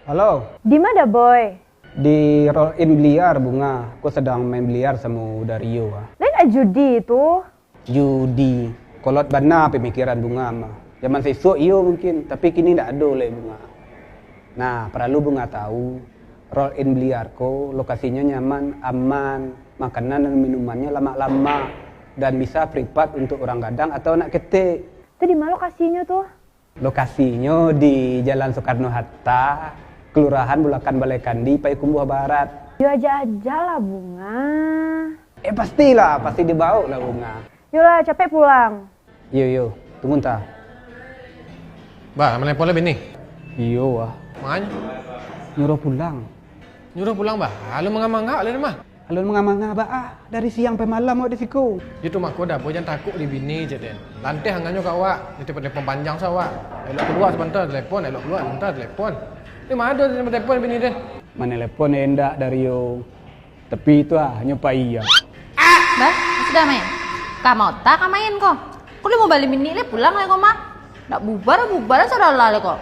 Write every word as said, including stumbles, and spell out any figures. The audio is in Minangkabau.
Halo. Di ma, Boy? Di roll in biliar, Bunga. Ko sadang main biliar samo Dario, ah. Lai ndak judi tu? Judi. Kolot bana pamikiran Bunga mah. Jaman sisuak iyo mungkin, tapi kini ndak ado lai, Bunga. Nah, paralu Bunga tahu, roll in biliar ko lokasinyo nyaman, aman, makanan dan minumannyo lamak-lamak, dan bisa pripat untuak urang gadang atau anak ketek. Tu di ma lokasinyo tu? Lokasinyo di Jalan Soekarno Hatta, Kelurahan Bulakan Balai Kandi, Payakumbuah Barat. Yo, ajak-ajak lah, Bunga. Eh, pastilah, pasti dibaok lah, Bunga. Yolah, capek pulang. Iyo, iyo, tunggu ntah. Bah, manelepon lah bini? Iyo, wah. Manganyo? Nyuruh pulang. Nyuruh pulang, bah? Alun manga-manga lai mah. Alun manga-manga baa, dari siang sampai malam awak di siko. Itu mako, Boy, jan takuik di bini, cek den. Lanteh angannyo ka awak, di telepon-telepon panjang sa awak. Elok kalua sabanta telepon, elok kalua sabanta telepon. Di ma ado telepon bini den? Manelepon indak, Dario. Tapi itu ah, hanyo pai ah. Bah, sudah main? Ka ma ota ka main ko? Ko limo baleh minik lai pulang lai ko mah. Ndak bubar, bubar sadolah lai ko.